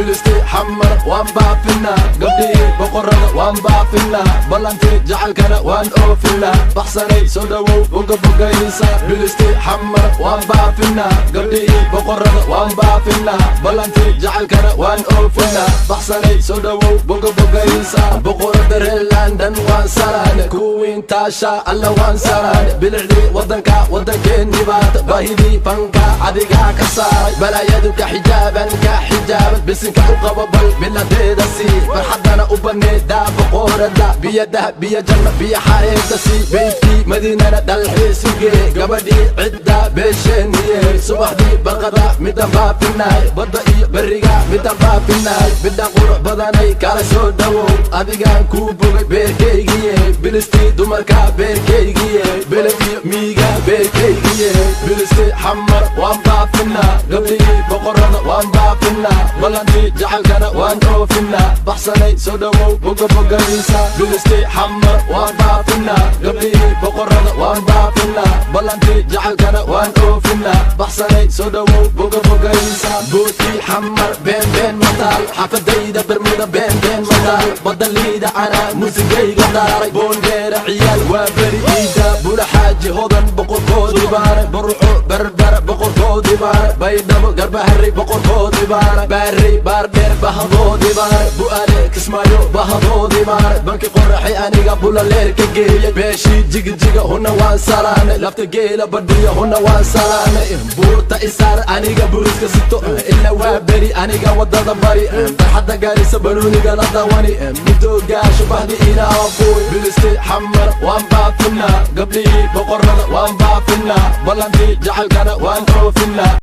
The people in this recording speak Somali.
Bilisti Xamar waan baafinaa, gabdhihii boqorada waan baafinaa, ballantii jacaylkana waan oofinaa. Baxsanay, soo dhowow, boga bogaysa. Bilisti Xamar waan baafinaa, gabdhihii boqorada waan baafinaa, ballantii jacaylkana waan oofinaa. Baxsanay, soo dhowow, boga bogaysa. Boqorada reer London waan salaane, kuwiin taasha alla waan salaane. Bilicdii wadanka, wadankeennii baata, baahidii fanka adigaa ka saaray, balaayadu ka xijaaban, ka xijaaban. Bisinka u qabo, bal biladeeda sii, farxaddana u baneedaa boqorada. Biyo dahab, biyo janno, biyo xareeda sii, beydkii Madiinana dalxiisugee, gabadhii cidda beesheeniye. Subaxdii barqada midaan baafinaay, badda iyo berriga midaan baafinaay. Midaan qurux badanay, kala soo dhowow, adigaan kuu bogay beerkaygiye. Bilistii dumarka beerkaygiye, beled iyo miiga beerkaygiye. Bilisti Xamar waan baafinaa, gabdhihii boqorada waan baafinaa, ballantii jacaylkana waan oofinaa. Baxsanay, soo dhowow, boga bogaysa. Bilisti Xamar waan baafinaa, gabdhihii boqorada waan baafinaa, ballantii jacaylkana waan oofinaa. Baxsanay, soo dhowow, boga bogaysa. Boodkii Xamar been been mataal, xaafadayda Bermuda been been mataal, badaliida anaa muusigayga daaray. Boondheera ciyaal waa beri iida, Bula Xaaji Hodan boqorkoodii baare, Burco Berbera boqorkoodii baare, Baydhabo Garbaharey boqorkoodii baare, Baarey Baardheer bahadoodii baare, Bu'aale Kismaayo bahadoodii baare. Banki Qoraxay aniga bulaleer ka geeyey, beeshii Jigijiga huna waan salaanay, lafta geela badhiya huna waan salaanay. Buurta isaar aniga buriska sito, ila waa beri aniga wadada bari, farxadda Gaarisa banuuniga la dawani, midoogaa shubahdi ina afuuy. Bilisti Xamar waan baafinaa, gabdhihii boqorada waan baafinaa, ballantii jacaylkana waan oofinaa.